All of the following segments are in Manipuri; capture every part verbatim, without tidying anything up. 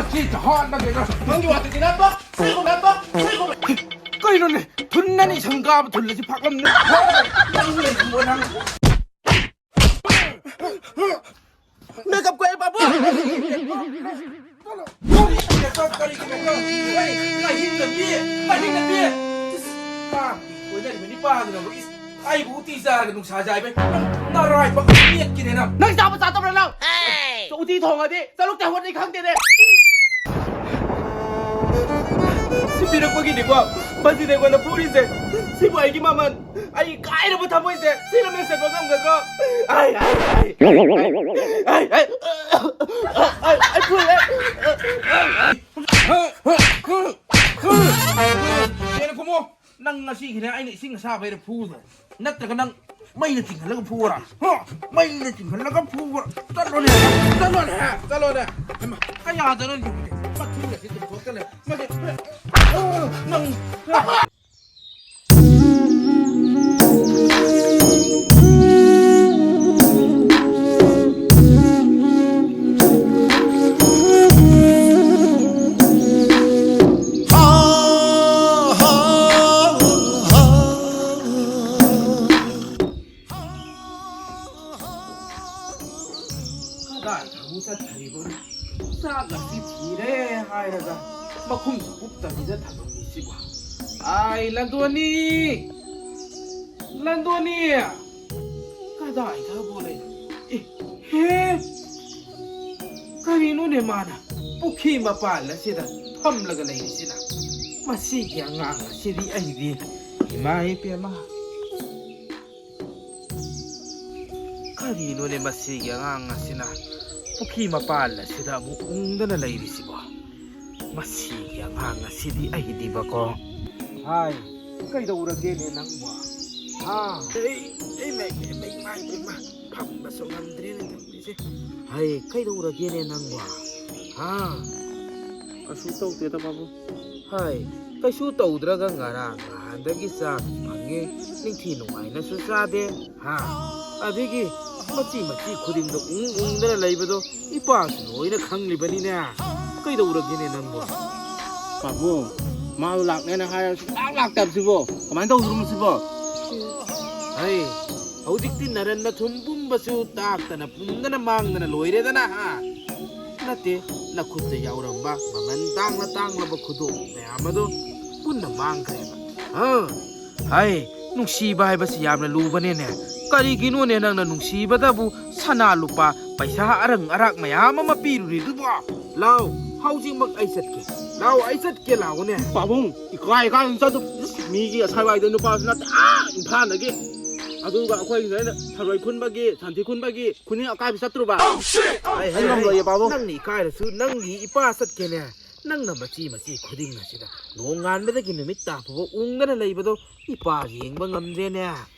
ꯁꯤ ꯖꯍꯥꯟꯅ ꯀꯩꯅꯣ? ꯅꯪꯒꯤ ꯋꯥꯗꯨꯗꯤ ꯅꯠꯇꯣ? ꯁꯤꯕꯨ ꯅꯠꯇꯣ? ꯁꯤꯕꯨ? ꯀꯩꯅꯣꯅꯦ? ꯊꯨꯟ ꯑꯅꯤ ꯁꯪꯒꯥꯕ ꯊꯨꯜꯂꯁꯤ ꯐꯥꯛꯂꯝꯅꯦ꯫ ꯅꯪ ꯂꯩꯔꯝꯃꯣ ꯅꯪ꯫ ꯃꯦꯀꯞ ꯀꯣꯏ ꯄꯥꯕꯨ꯫ ꯀꯔꯤ ꯃꯦꯀꯞ, ꯀꯔꯤꯒꯤ ꯃꯦꯀꯞ? ꯍꯣꯏ, ꯃꯍꯤꯡ ꯅꯝꯕꯤ, ꯃꯍꯤꯡ ꯅꯝꯕꯤ꯫ ꯏꯁ, ꯄꯥꯝꯃꯤ ꯀꯣꯏꯅꯔꯤꯕ ꯅꯤꯄꯥꯗꯨꯅꯕꯨ, ꯏꯁ, ꯑꯩꯕꯨ ꯎꯇꯤ ꯆꯥꯔꯒ ꯅꯨꯡꯁꯥ ꯌꯥꯏꯕꯩ ꯅꯪ ꯅꯔꯥꯏꯕꯛ ꯃꯦꯠꯀꯤꯅꯦ ꯅꯪ꯫ ꯅꯪ ꯆꯥꯕ ꯆꯥꯗꯕ꯭ꯔꯥ ꯅꯪ? ꯎꯇꯤ ꯊꯣꯡꯉꯗꯤ ꯆꯂꯨꯛꯇ ꯍꯣꯠꯅꯩ ꯈꯪꯗꯦꯅꯦ꯫ ꯁꯤ ꯄꯤꯔꯛꯄꯒꯤꯅꯤꯀꯣ ꯃꯁꯤꯗ ꯑꯩꯉꯣꯟꯗ ꯐꯨꯔꯤꯁꯦ꯫ ꯁꯤꯕꯨ ꯑꯩꯒꯤ ꯃꯃꯜ, ꯑꯩ ꯀꯥꯏꯔꯕ ꯊꯃꯣꯏꯁꯦ ꯁꯤꯅ ꯃꯦꯟꯁꯤꯟꯕ ꯉꯝꯒꯗ꯭ꯔꯣ? ꯑꯩ, ꯑꯩ, ꯑꯩ, ꯑꯩ, ꯑꯩ, ꯑꯩ, ꯑꯩ, ꯑꯩ ꯐꯨꯔꯦ꯫ ꯌꯦꯅ ꯀꯨꯝꯃꯣ꯫ ꯅꯪ ꯉꯁꯤꯒꯤꯅꯦ ꯑꯩꯅ ꯏꯁꯤꯡ ꯑꯁꯥꯕꯩꯗ ꯐꯨꯗ꯭ꯔꯣ? ꯅꯠꯇ꯭ꯔꯒ ꯅꯪ ꯃꯩꯅ ꯆꯤꯡꯍꯜꯂꯒ ꯐꯨꯕ꯭ꯔꯥ? ꯍ? ꯃꯩꯅ ꯆꯤꯡꯍꯜꯂꯒ ꯐꯨꯕ꯭ꯔꯥ? ꯆꯠꯂꯣꯅꯦ, ꯆꯠꯂꯣꯅꯦ, ꯆꯠꯂꯣꯅꯦ꯫ ꯍꯩꯃꯥ, ꯀꯌꯥꯗꯅꯣ ꯂꯨꯔꯦ? ꯃꯊꯨꯟꯒꯁꯦ ꯇꯨꯝꯊꯣꯛꯇꯅ꯫ ꯃꯁꯤ, ꯅꯪ꯫ ꯀꯗꯥꯏꯗꯕꯨ ꯆꯠꯈ꯭ꯔꯤꯕꯅꯣ? ꯆꯥꯛ ꯑꯁꯤ ꯊꯤꯔꯦ ꯍꯥꯏꯔꯒ ꯃꯈꯨꯝꯁꯨ ꯀꯨꯞꯇꯕꯤꯗ ꯊꯝꯃꯝꯃꯤꯁꯤꯕꯣ? ꯑꯥꯏ, ꯂꯟꯗꯣꯅꯤ! ꯂꯟꯗꯣꯅꯤ! ꯀꯗꯥꯏꯗꯕꯨ ꯂꯩ? ꯑꯦ, ꯍꯦ! ꯀꯔꯤꯅꯣꯅꯦ ꯃꯥꯅ ꯄꯨꯈ꯭ꯔꯤ ꯃꯄꯥꯜ ꯑꯁꯤꯗ ꯐꯝꯂꯒ ꯂꯩꯔꯤꯁꯤꯅ? ꯃꯁꯤꯒꯤ ꯑꯉꯥꯡ ꯑꯁꯤꯗꯤ ꯑꯩꯗꯤ, ꯏꯃꯥ ꯏꯄꯦꯝꯃ! ꯀꯔꯤꯅꯣꯅꯦ ꯃꯁꯤꯒꯤ ꯑꯉꯥꯡ ꯑꯁꯤꯅ ꯄꯨꯈ꯭ꯔꯤ ꯃꯄꯥꯜ ꯑꯁꯤꯗ ꯑꯃꯨꯛ ꯎꯪꯗꯅ ꯂꯩꯔꯤꯁꯤꯕꯣ? ꯃꯁꯤꯒꯤ ꯑꯉꯥꯡ ꯑꯁꯤꯗꯤ ꯑꯩꯗꯤꯕꯀꯣ꯫ ꯍꯥꯏ, ꯀꯩꯗꯧꯔꯒꯦꯅꯦ ꯅꯪꯕꯣ? ꯍꯥ? ꯑꯩ, ꯑꯩ, ꯃꯩ, ꯃꯩ, ꯃꯩ, ꯃꯩ, ꯃꯩ, ꯐꯝꯕꯁꯨ ꯉꯝꯗ꯭ꯔꯦꯅꯦ ꯇꯧꯔꯤꯁꯦ꯫ ꯍꯩ, ꯀꯩꯗꯧꯔꯒꯦꯅꯦ ꯅꯪꯕꯣ? ꯍꯥ? ꯀꯩꯁꯨ ꯇꯧꯗꯦꯗ, ꯄꯥꯕꯨꯡ꯫ ꯍꯩ, ꯀꯩꯁꯨ ꯇꯧꯗ꯭ꯔꯒ ꯉꯔꯥꯡ ꯅꯍꯥꯟꯗꯒꯤ ꯆꯥꯛ ꯐꯪꯉꯦ, ꯅꯤꯡꯊꯤ ꯅꯨꯡꯉꯥꯏꯅꯁꯨ ꯆꯥꯗꯦ, ꯍꯥ? ꯑꯗꯒꯤ ꯃꯆꯤ ꯃꯆꯤ ꯈꯨꯗꯤꯡꯗ ꯎꯪ ꯎꯪꯗꯅ ꯂꯩꯕꯗꯣ ꯏꯄꯥꯁꯨ ꯂꯣꯏꯅ ꯈꯪꯂꯤꯕꯅꯤꯅꯦ꯫ ꯀꯩꯗꯧꯔꯒꯦꯅꯦ ꯅꯪꯕꯣ? ꯄꯥꯕꯨꯡ, ꯃꯥꯗꯣ ꯂꯥꯛꯅꯦꯅ ꯍꯥꯏꯔꯒ ꯁꯨꯡꯂꯥꯛ ꯂꯥꯛꯇꯕꯁꯤꯕꯣ? ꯀꯃꯥꯏꯅ ꯇꯧꯗꯣꯏꯅꯣ ꯁꯤꯕꯣ? ꯍꯩ, ꯍꯧꯖꯤꯛꯇꯤ ꯅꯔꯟ ꯅꯊꯨꯝ ꯄꯨꯝꯕꯁꯨ ꯇꯥꯛꯇꯅ ꯄꯨꯝꯗꯅ ꯃꯥꯡꯗꯅ ꯂꯣꯏꯔꯦꯗꯅ, ꯍꯥ? ꯅꯠꯇꯦ, ꯅꯈꯨꯠꯇ ꯌꯥꯎꯔꯝꯕ ꯃꯃꯜ ꯇꯥꯡꯂ ꯇꯥꯡꯂꯕ ꯈꯨꯗꯣꯞ ꯃꯌꯥꯝ ꯑꯗꯣ ꯄꯨꯟꯅ ꯃꯥꯡꯈ꯭ꯔꯦꯕ꯫ ꯑꯥ, ꯍꯩ, ꯅꯨꯡꯁꯤꯕ ꯍꯥꯏꯕꯁꯤ ꯌꯥꯝꯅ ꯂꯨꯕꯅꯦꯅꯦ꯫ ꯀꯔꯤꯒꯤꯅꯣꯅꯦ ꯅꯪꯅ ꯅꯨꯡꯁꯤꯕꯗꯕꯨ ꯁꯅꯥ ꯂꯨꯄꯥ ꯄꯩꯁꯥ ꯑꯔꯪ ꯑꯔꯥꯛ ꯃꯌꯥꯝ ꯑꯃ ꯄꯤꯔꯨꯔꯤꯗꯨꯕꯣ? ꯂꯥꯎ, ꯍꯧꯖꯤꯛꯃꯛ ꯑꯩ ꯆꯠꯀꯦ꯫ ꯂꯥꯎ, ꯑꯩ ꯆꯠꯀꯦ ꯂꯥꯎꯅꯦ꯫ ꯄꯥꯕꯨꯡ, ꯏꯀꯥꯏ ꯏꯀꯥꯏ ꯆꯠꯇꯨ꯫ ꯃꯤꯒꯤ ꯑꯁꯥꯏꯋꯥꯏꯗ ꯅꯨꯄꯥꯁꯨ ꯅꯠꯇꯦ, ꯑꯥ ꯏꯝꯐꯥꯜꯗꯒꯤ꯫ ꯑꯗꯨꯒ ꯑꯩꯈꯣꯏ ꯁꯤꯗ ꯊꯔꯣꯏ ꯈꯨꯟꯕꯒꯤ, ꯁꯟꯊꯤ ꯈꯨꯟꯕꯒꯤ ꯈꯨꯅꯤꯡ ꯑꯀꯥꯏꯕ ꯆꯠꯇ꯭ꯔꯨꯕ? ꯑꯩ, ꯑꯩ, ꯑꯩ ꯉꯝꯂꯣꯏꯌꯦ, ꯄꯥꯕꯨꯡ꯫ ꯅꯪꯅ ꯏꯀꯥꯏꯔꯁꯨ ꯅꯪꯒꯤ ꯏꯄꯥ ꯆꯠꯀꯦꯅꯦ꯫ ꯅꯪꯅ ꯃꯆꯤ ꯃꯆꯤ ꯈꯨꯗꯤꯡ ꯑꯁꯤꯗ ꯅꯣꯡꯉꯥꯟꯕꯗꯒꯤ ꯅꯨꯃꯤꯠ ꯇꯥꯐꯥꯎꯕ ꯎꯪꯗꯅ ꯂꯩꯕꯗꯣ ꯏꯄꯥ ꯌꯦꯡꯕ ꯉꯝꯗ꯭ꯔꯦꯅꯦ꯫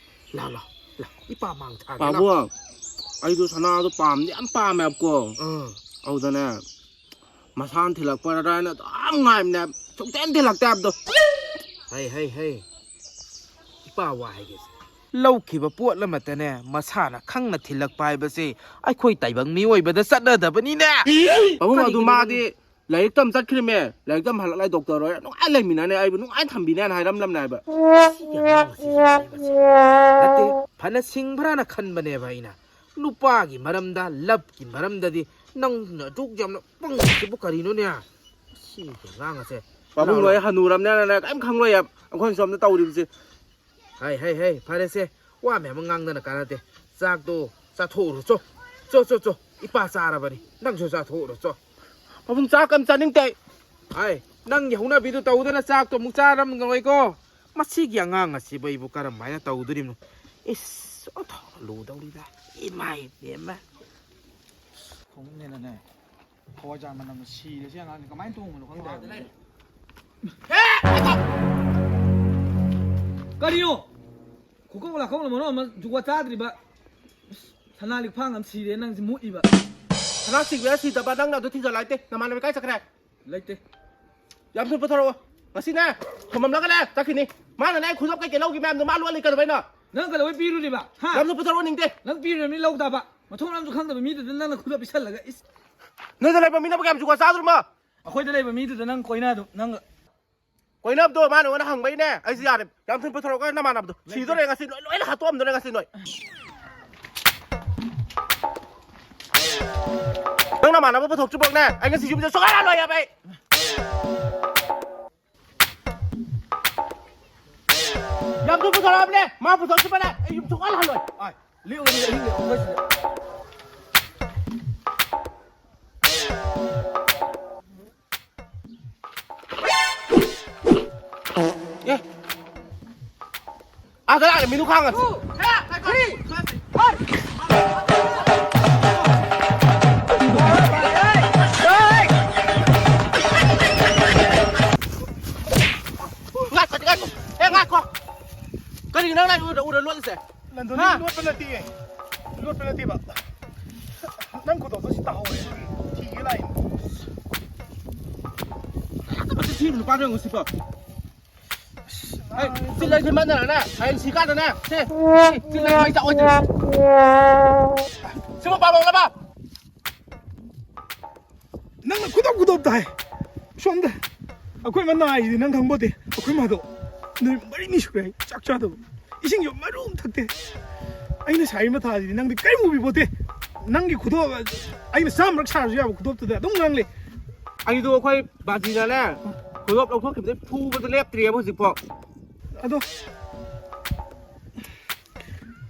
ꯂꯥꯎ, ꯂꯥꯎ, ꯂꯥꯎ, ꯏꯄꯥ ꯃꯥꯡ ꯊꯥꯒꯦ, ꯂꯥꯎ꯫ ꯄꯥꯕꯨꯡ, ꯑꯩꯗꯣ ꯁꯅꯥꯗꯣ ꯄꯥꯝꯗꯤ ꯌꯥꯝ ꯄꯥꯝꯃꯦꯕꯀꯣ꯫ ꯑꯥ꯫ ꯑꯗꯨꯗꯅꯦ, ꯃꯁꯥꯅ ꯊꯤꯜꯂꯛꯄꯔꯥ ꯍꯥꯏꯅ ꯑꯗꯨꯝ ꯉꯥꯏꯕꯅꯦ, ꯁꯨꯡꯊꯤꯟ ꯊꯤꯜꯂꯛꯇꯦ ꯍꯥꯏꯕꯗꯣ꯫ ꯍꯩ, ꯍꯩ, ꯍꯩ꯫ ꯏꯄꯥ ꯋꯥ ꯍꯥꯏꯒꯦꯁꯦ꯫ ꯂꯧꯈꯤꯕ ꯄꯣꯠ ꯑꯃꯠꯇꯅꯦ, ꯃꯁꯥꯅ ꯈꯪꯅ ꯊꯤꯜꯂꯛꯄ ꯍꯥꯏꯕꯁꯦ ꯑꯩꯈꯣꯏ ꯇꯥꯏꯕꯪ ꯃꯤꯑꯣꯏꯕꯗ ꯆꯠꯅꯗꯕꯅꯤꯅꯦ꯫ ꯄꯥꯕꯨꯡ, ꯑꯗꯨ ꯀꯔꯤꯒꯤꯅꯣ ꯃꯥꯗꯤ ꯅꯪ ꯂꯥꯏꯔꯤꯛ ꯇꯝ ꯆꯠꯈ꯭ꯔꯤꯃꯦ꯫ ꯂꯥꯏꯔꯤꯛ ꯇꯝ ꯍꯜꯂꯛꯂꯒ ꯗꯣꯛꯇꯔ ꯑꯣꯏꯔ ꯅꯨꯡꯉꯥꯏ ꯂꯩꯃꯤꯟꯅꯅꯦ, ꯑꯩꯕꯨ ꯅꯨꯡꯉꯥꯏ ꯊꯝꯕꯤꯅꯦꯅ ꯍꯥꯏꯔꯝꯂꯝꯅꯦ ꯍꯥꯏꯕ꯫ ꯁꯤꯒꯤ ꯑꯉꯥꯡ ꯑꯁꯤꯁꯨ ꯍꯥꯏꯕꯁꯦ꯫ ꯅꯠꯇꯦ, ꯐꯅ ꯁꯤꯡꯕ꯭ꯔꯥꯅ ꯈꯟꯕꯅꯦꯕ ꯑꯩꯅ꯫ ꯅꯨꯄꯥꯒꯤ ꯃꯔꯝꯗ, ꯂꯞꯀꯤ ꯃꯔꯝꯗꯗꯤ ꯅꯪꯅ ꯑꯗꯨꯛ ꯌꯥꯝꯅ ꯄꯪꯉꯤꯁꯤꯕꯨ ꯀꯔꯤꯅꯣꯅꯦ? ꯁꯤꯒꯤ ꯑꯉꯥꯡ ꯑꯁꯦ꯫ ꯄꯥꯕꯨꯡ ꯂꯥꯎ, ꯂꯣꯏ ꯂꯥꯎ꯫ ꯍꯅꯨꯔꯝꯅꯦꯅꯅꯦ ꯀꯔꯤꯝ ꯈꯪꯂꯣꯏ ꯑꯩꯈꯣꯏꯅ ꯁꯣꯝꯗ ꯇꯧꯔꯤꯕꯁꯦ꯫ ꯍꯩ, ꯍꯩ, ꯍꯩ, ꯐꯔꯦꯁꯦ꯫ ꯋꯥ ꯃꯌꯥꯝ ꯑꯃ ꯉꯥꯡꯗꯅ ꯀꯥꯟꯅꯗꯦ꯫ ꯆꯥꯛꯇꯣ ꯆꯥꯊꯣꯛꯎꯔꯣ, ꯆꯣ꯫ ꯆꯣ, ꯆꯣ, ꯆꯣ꯫ ꯏꯄꯥ ꯆꯥꯔꯕꯅꯤ꯫ ꯅꯪꯁꯨ ꯆꯥꯊꯣꯛꯎꯔꯣ, ꯆꯣ꯫ ꯄꯥꯕꯨꯡ, ꯆꯥꯛ ꯀꯝ ꯆꯥꯅꯤꯡꯗꯦ꯫ ꯍꯥꯏ, ꯅꯪꯒꯤ ꯍꯧꯅꯕꯤꯗꯨ ꯇꯧꯗꯅ ꯆꯥꯛꯇꯣ ꯑꯃꯨꯛ ꯆꯥꯔꯝꯂꯣꯏꯀꯣ꯫ ꯃꯁꯤꯒꯤ ꯑꯉꯥꯡ ꯑꯁꯤꯕꯨ ꯑꯩꯕꯨ ꯀꯔꯝ ꯍꯥꯏꯅ ꯇꯧꯗꯣꯔꯤꯕꯅꯣ? ꯏꯁ, ꯑꯣꯟꯊꯣꯛꯅ ꯂꯨꯗꯧꯔꯤꯗ꯫ ꯏꯃꯥꯏ ꯄꯦꯝꯃ꯫ ꯈꯣꯡꯅꯦꯅꯅꯦ꯫ ꯍꯋꯥꯏꯖꯥꯔ ꯃꯅꯝꯅ ꯁꯤꯔꯦ ꯁꯤ ꯑꯉꯥꯡꯁꯦ꯫ ꯀꯃꯥꯏꯅ ꯇꯣꯡꯕꯅꯣ ꯈꯪꯗꯦ ꯍꯥꯏꯕ꯫ ꯀꯔꯤꯅꯣ? ꯈꯨꯀꯧ ꯂꯥꯛꯀꯧꯅ ꯃꯔꯣꯟ ꯑꯃ ꯖꯨꯒꯣꯠ ꯆꯥꯗ꯭ꯔꯤꯕ꯫ ꯁꯅꯥ ꯂꯤꯛꯐꯥꯡ ꯑꯃ ꯁꯤꯔꯦ ꯅꯪꯁꯦ ꯃꯨꯠꯂꯤꯕ꯫ ꯁꯅꯥ ꯁꯤꯕ ꯁꯤꯗꯕ ꯅꯪꯅ ꯑꯗꯨ ꯊꯤꯖꯜꯂꯣ ꯍꯥꯏꯇꯦ꯫ ꯅꯃꯥꯟꯅꯕꯤ ꯀꯥꯏ ꯆꯠꯈ꯭ꯔꯦ? ꯂꯩꯇꯦ꯫ ꯌꯥꯝ ꯊꯨꯅ ꯄꯨꯊꯣꯔꯛꯑꯣ꯫ ꯉꯁꯤꯅꯦ ꯊꯝꯃꯝꯂꯒꯅꯦ ꯆꯠꯈꯤꯅꯤ꯫ ꯃꯥꯅꯅꯦ ꯈꯨꯗꯣꯞ ꯀꯩꯀꯩ ꯂꯧꯈꯤ ꯃꯌꯥꯝꯗꯣ ꯃꯥ ꯂꯣꯠꯂꯤ ꯀꯩꯗꯧꯕꯩꯅꯣ? ꯅꯪ ꯀꯩꯗꯧꯕꯩ ꯄꯤꯔꯨꯔꯤꯕ? ꯍꯥ? ꯌꯥꯝ ꯊꯨꯅ ꯄꯨꯊꯣꯔꯛꯑꯣ ꯅꯤꯡꯗꯦ꯫ ꯅꯪ ꯄꯤꯔꯨꯔꯕꯅꯤ ꯂꯧ ꯇꯥꯕ꯫ ꯃꯊꯣꯡ ꯃꯔꯝꯁꯨ ꯈꯪꯗꯕ ꯃꯤꯗꯨꯗ ꯅꯪꯅ ꯈꯨꯗꯣꯞ ꯄꯤꯁꯜꯂꯒ ꯏꯁ꯫ ꯅꯣꯏꯗ ꯂꯩꯕ ꯃꯤꯅꯕꯨ ꯀꯌꯥꯝ ꯖꯨꯒꯣꯠ ꯆꯥꯗ꯭ꯔꯣꯃꯣ? ꯑꯩꯈꯣꯏꯗ ꯂꯩꯕ ꯃꯤꯗꯨꯗ ꯅꯪ ꯀꯣꯏꯅꯗꯨ ꯅꯪ ꯀꯣꯏꯅꯕꯗꯣ ꯃꯥꯅ ꯑꯩꯉꯣꯟꯗ ꯍꯪꯕꯩꯅꯦ꯫ ꯑꯩꯁꯨ ꯌꯥꯔꯦ꯫ ꯌꯥꯝ ꯊꯨꯅ ꯄꯨꯊꯣꯔꯛꯑꯣ ꯅꯃꯥꯟꯅꯕꯗꯣ꯫ ꯁꯤꯗꯣꯔꯦ ꯉꯁꯤ ꯅꯣꯏ, ꯂꯣꯏꯅ ꯍꯥꯠꯇꯣꯛꯑꯝꯗꯣꯔꯦ ꯉꯁꯤ ꯅꯣꯏ꯫ ꯅꯪ ꯅꯃꯥꯟꯅꯕ ꯄꯨꯊꯣꯛꯇ꯭ꯔꯤꯐꯥꯎꯅꯦ ꯑꯩ ꯉꯁꯤ ꯌꯨꯝꯗ ꯁꯨꯡꯍꯜ ꯍꯜꯂꯣꯏ ꯍꯥꯏꯕ ꯑꯩ꯫ ꯌꯥꯝ ꯊꯨꯅ ꯄꯨꯊꯣꯔꯛꯑꯕꯅꯦ꯫ ꯃꯥ ꯄꯨꯊꯣꯛꯇ꯭ꯔꯤꯕꯅꯦ ꯑꯩ ꯌꯨꯝ ꯁꯨꯡꯍꯜ ꯍꯜꯂꯣꯏ꯫ ꯑꯥꯏ, ꯂꯦꯛꯎ, ꯂꯦꯛꯎ, ꯑꯍꯤꯡ ꯂꯦꯛꯎ, ꯑꯩꯈꯣꯏ ꯁꯤꯗ꯫ ꯑꯦ꯫ ꯑꯥ, ꯀꯗꯥꯏꯗ ꯃꯤꯅꯨ ꯈꯥꯡꯉꯁꯤ? ꯉꯥꯏꯈꯣ, ꯉꯥꯏꯈꯣ꯫ ꯑꯦ, ꯉꯥꯏꯈꯣ꯫ ꯀꯔꯤꯒꯤꯅꯣ ꯅꯪ ꯎꯔ, ꯎꯔ ꯂꯣꯠꯂꯤꯁꯦ? ꯂꯟꯗꯣꯟ, ꯍꯥ? ꯂꯣꯠꯄ ꯅꯠꯇꯤꯌꯦ꯫ ꯂꯣꯠꯄ ꯅꯠꯇꯦꯕ꯫ ꯅꯪ ꯈꯨꯗꯣꯞꯇꯣ ꯁꯤ ꯇꯥꯍꯧꯔꯦ ꯑꯗꯨꯒꯤ ꯊꯤꯒꯦ ꯂꯥꯛꯏꯅꯦ꯫ ꯍꯦꯛꯇ ꯃꯁꯤ ꯊꯤꯕ ꯅꯨꯄꯥꯗꯣ ꯌꯦꯡꯉꯨ ꯁꯤꯀꯣ꯫ ꯑꯁ, ꯍꯩ, ꯆꯤꯜꯂꯁꯤ ꯃꯥꯟꯅꯔꯅꯦ꯫ ꯍꯌꯦꯡ ꯁꯤꯀꯥꯟꯗꯅꯦ꯫ ꯁꯦ, ꯁꯤ ꯆꯤꯜꯂꯁꯤ ꯃꯩ ꯆꯥꯛꯑꯣꯏꯗ꯭ꯔꯦ꯫ ꯁꯤꯕꯨ ꯄꯥꯝꯃꯛꯂꯕ? ꯅꯪꯅ ꯈꯨꯗꯣꯞ ꯈꯨꯗꯣꯞꯇ ꯍꯥꯏ꯫ ꯁꯣꯝꯗ ꯑꯩꯈꯣꯏ ꯃꯥ ꯅꯥꯏꯁꯤꯗꯤ ꯅꯪ ꯈꯪꯕꯣꯠꯇꯦ꯫ ꯑꯩꯈꯣꯏ ꯃꯥꯗꯣ ꯅꯨꯃꯤꯠ ꯃꯔꯤꯅꯤ ꯁꯨꯔꯦ ꯍꯥꯏ ꯆꯥꯛ ꯆꯥꯗꯕ꯫ ꯏꯁꯤꯡꯁꯨ ꯃꯔꯨ ꯑꯃ ꯊꯛꯇꯦ꯫ ꯑꯩꯅ ꯁꯥꯔꯤ ꯃꯊꯥꯁꯤꯗꯤ ꯅꯪꯗꯤ ꯀꯔꯤꯝ ꯎꯕꯤꯄꯣꯠꯇꯦ꯫ ꯅꯪꯒꯤ ꯈꯨꯗꯣꯞ ꯑꯩꯅ ꯆꯥꯝꯃꯔꯛ ꯁꯥꯔꯁꯨ ꯌꯥꯕ ꯈꯨꯗꯣꯞꯇꯨꯗ ꯑꯗꯨꯝ ꯉꯥꯡꯂꯦ꯫ ꯑꯩꯗꯣ ꯑꯩꯈꯣꯏ ꯕꯥꯖꯤꯅꯅꯦ ꯈꯨꯗꯣꯞ ꯂꯧꯊꯣꯛꯈꯤꯕꯗꯩ ꯐꯨꯕꯗꯣ ꯂꯦꯞꯇ꯭ꯔꯤꯑꯕ ꯍꯧꯖꯤꯛꯐꯥꯎ꯫ ꯑꯗꯣ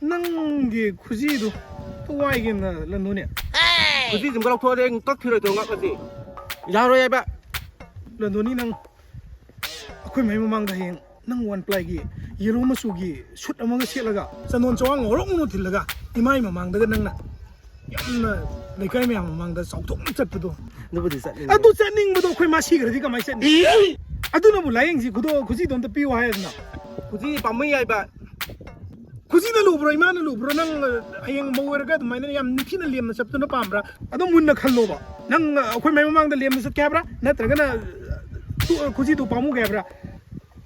ꯅꯪꯒꯤ ꯈꯨꯖꯤꯗꯨ ꯋꯥꯏꯒꯦꯅ ꯂꯟꯗꯣꯅꯦ꯫ ꯈꯨꯖꯤꯁꯤꯃ ꯂꯧꯊꯣꯛꯑꯗꯤ ꯑꯩ ꯀꯛꯈꯤꯔꯣꯏꯗ꯭ꯔꯣ ꯉꯛ ꯑꯁꯤ? ꯌꯥꯔꯣꯏ ꯍꯥꯏꯕ꯫ ꯂꯟꯗꯣꯅꯤ ꯅꯪ ꯑꯩꯈꯣꯏ ꯃꯩ ꯃꯃꯥꯡꯗ ꯍꯌꯦꯡ ꯅꯪ ꯋꯥꯟ ꯄ꯭ꯂꯥꯏꯒꯤ ꯌꯦꯂꯣ ꯃꯆꯨꯒꯤ ꯁꯨꯠ ꯑꯃꯒ ꯁꯦꯠꯂꯒ ꯆꯟꯗꯣꯟ ꯆꯋꯥꯡ ꯉꯧꯔꯣꯛ ꯉꯧꯅ ꯊꯤꯜꯂꯒ ꯏꯃꯥꯏ ꯃꯃꯥꯡꯗꯒ ꯅꯪꯅ ꯌꯥꯝꯅ ꯂꯩꯀꯥꯏ ꯃꯌꯥꯝ ꯃꯃꯥꯡꯗ ꯆꯥꯎꯊꯣꯛꯅ ꯆꯠꯄꯗꯣ꯫ ꯑꯗꯨꯕꯨꯗꯤ ꯆꯠꯅꯤꯡꯉꯤ꯫ ꯑꯗꯨ ꯆꯠꯅꯤꯡꯕꯗꯣ ꯑꯩꯈꯣꯏ ꯃꯥ ꯁꯤꯈ꯭ꯔꯗꯤ ꯀꯃꯥꯏꯅ ꯆꯠꯅꯤ? ꯑꯗꯨꯅꯕꯨ ꯂꯥꯏꯌꯦꯡꯁꯤ ꯈꯨꯗꯣ-, ꯈꯨꯖꯤꯗꯣ ꯑꯝꯇ ꯄꯤꯌꯨ ꯍꯥꯏꯗꯅ꯫ ꯈꯨꯖꯤ ꯄꯥꯝꯃꯨꯏ ꯍꯥꯏꯕ꯫ ꯈꯨꯖꯤꯅ ꯂꯨꯕ꯭ꯔꯣ, ꯏꯃꯥꯅ ꯂꯨꯕ꯭ꯔꯣ? ꯅꯪ ꯍꯌꯦꯡ ꯃꯧ ꯑꯣꯏꯔꯒ ꯑꯗꯨꯃꯥꯏꯅ ꯌꯥꯝ ꯅꯤꯡꯊꯤꯅ ꯂꯦꯝꯅ ꯆꯠꯄꯗꯨꯅ ꯄꯥꯝꯕ꯭ꯔꯥ? ꯑꯗꯨꯝ ꯃꯨꯟꯅ ꯈꯜꯂꯣꯕ꯫ ꯅꯪ ꯑꯩꯈꯣꯏ ꯃꯥꯏ ꯃꯃꯥꯡꯗ ꯂꯦꯝꯅ ꯆꯠꯀꯦ ꯍꯥꯏꯕ꯭ꯔꯥ? ꯅꯠꯇ꯭ꯔꯒꯅ ꯇꯨ-, ꯈꯨꯖꯤꯗꯨ ꯄꯥꯝꯃꯨꯒꯦ ꯍꯥꯏꯕ꯭ꯔꯥ?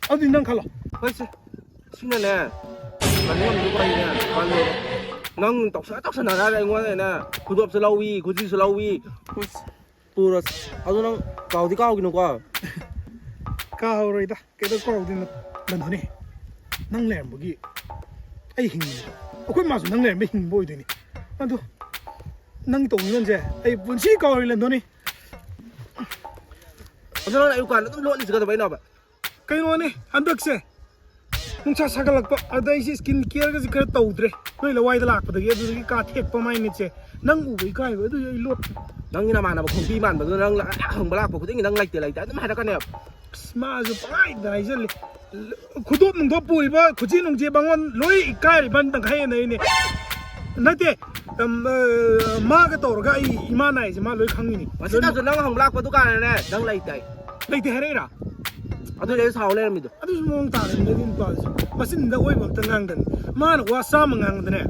ꯑꯗꯨꯗꯤ ꯅꯪ ꯈꯜꯂꯣ꯫ ꯍꯣꯏ ꯁꯦ, ꯁꯤꯅꯅꯦ, ꯀꯩꯅꯣ ꯑꯝꯁꯨ ꯋꯥꯔꯤꯅꯦ, ꯃꯥꯅꯦ꯫ ꯅꯪ ꯇꯧꯁꯟꯅ ꯇꯧꯁꯟꯅꯔꯒ ꯑꯩꯉꯣꯟꯗꯅꯦ ꯈꯨꯗꯣꯞꯁꯨ ꯂꯧꯏ, ꯈꯨꯖꯤꯁꯨ ꯂꯧꯏ꯫ ꯍꯣꯏ ꯁꯦ꯫ ꯄꯨꯔꯁꯤ꯫ ꯑꯗꯣ ꯅꯪ ꯀꯥꯎꯗꯤ ꯀꯥꯎꯈꯤꯅꯨꯀꯣ꯫ ꯀꯥꯎꯔꯣꯏꯗ꯫ ꯀꯩꯗꯧ ꯀꯥꯎꯗꯣꯏꯅꯣ? ꯀꯩꯅꯣꯅꯦ, ꯅꯪ ꯂꯩꯔꯝꯕꯒꯤ ꯑꯩ ꯍꯤꯡꯉꯤꯅꯦ꯫ ꯑꯩꯈꯣꯏ ꯃꯥꯁꯨ ꯅꯪ ꯂꯩꯔꯝꯕ ꯍꯤꯡꯕ ꯑꯣꯏꯗꯣꯏꯅꯤ꯫ ꯑꯗꯣ ꯅꯪ ꯇꯧꯕꯤꯃꯜꯁꯦ ꯑꯩ ꯄꯨꯟꯁꯤ ꯀꯥꯎꯔꯣꯏ, ꯂꯟꯗꯣꯅꯤ꯫ ꯑꯗꯣ ꯅꯪ ꯑꯌꯨꯛ ꯀꯥꯟꯗ ꯑꯗꯨꯝ ꯂꯣꯠꯂꯤꯁꯤ ꯀꯩꯗꯧꯕꯩꯅꯣꯕ? ꯀꯩꯅꯣꯅꯦ, ꯍꯟꯗꯛꯁꯦ ꯅꯨꯡꯁꯥ ꯁꯥꯒꯠꯂꯛꯄ, ꯑꯗ ꯑꯩꯁꯦ skin careꯒꯁꯦ ꯈꯔ ꯇꯧꯗ꯭ꯔꯦ꯫ ꯅꯣꯏ ꯂꯋꯥꯏꯗ ꯂꯥꯛꯄꯗꯒꯤ ꯑꯗꯨꯗꯒꯤ ꯀꯥ ꯊꯦꯛꯄ ꯃꯥꯏ ꯃꯤꯠꯁꯦ꯫ ꯅꯪ ꯎꯕ ꯏꯀꯥꯏꯕ, ꯑꯗꯨꯒꯤ ꯑꯩ ꯂꯣꯠ ꯅꯪꯒꯤ ꯅꯃꯥꯟꯅꯕ ꯈꯣꯝꯕꯤ ꯃꯥꯟꯕꯗꯨꯅ ꯅꯪ ꯍꯪꯕ ꯂꯥꯛꯄ ꯈꯨꯗꯤꯡꯒꯤ ꯅꯪ ꯂꯩꯇꯦ ꯂꯩꯇꯦ ꯑꯗꯨꯝ ꯍꯥꯏꯔꯛꯀꯅꯦꯕ꯫ ꯑꯁ, ꯃꯥꯁꯨ ꯄꯪꯍꯥꯏꯗ ꯍꯥꯏꯖꯜꯂꯤ꯫ ꯈꯨꯗꯣꯞ ꯅꯨꯡꯗꯣꯞ ꯄꯨꯔꯤꯕ ꯈꯨꯖꯤ ꯅꯨꯡꯖꯤ ꯃꯉꯣꯟ ꯂꯣꯏ ꯏꯀꯥꯏꯔꯤꯕ ꯇꯪꯈꯥꯏ ꯍꯦꯟꯅꯩꯅꯦ꯫ ꯅꯠꯇꯦ, ꯑꯝ, ꯑ, ꯃꯥꯒ ꯇꯧꯔꯒ ꯑꯩ ꯏꯃꯥ ꯅꯥꯏꯁꯦ ꯃꯥ ꯂꯣꯏ ꯈꯪꯉꯤꯅꯤ꯫ ꯃꯁꯤꯗꯁꯨ ꯅꯪ ꯍꯪꯕ ꯂꯥꯛꯄ ꯗꯨꯀꯥꯟꯗꯅꯦ ꯅꯪ ꯂꯩꯇꯦ꯫ ꯂꯩꯇꯦ ꯍꯥꯏꯔꯛꯏꯔꯥ? ꯑꯗꯨꯗꯤ ꯑꯩ ꯁꯥꯎ ꯂꯩꯔꯝꯃꯤꯗꯣ꯫ ꯑꯗꯨꯁꯨ ꯃꯑꯣꯡ ꯇꯥꯗꯅꯤ ꯑꯗꯨ ꯅꯨꯄꯥꯗꯨꯁꯨ꯫ ꯃꯆꯤꯟꯗ ꯑꯣꯏꯕ ꯑꯝꯇ ꯉꯥꯡꯗꯅꯤ꯫ ꯃꯥꯅ ꯋꯥ ꯆꯥꯝꯃ ꯉꯥꯡꯕꯗꯅꯦ,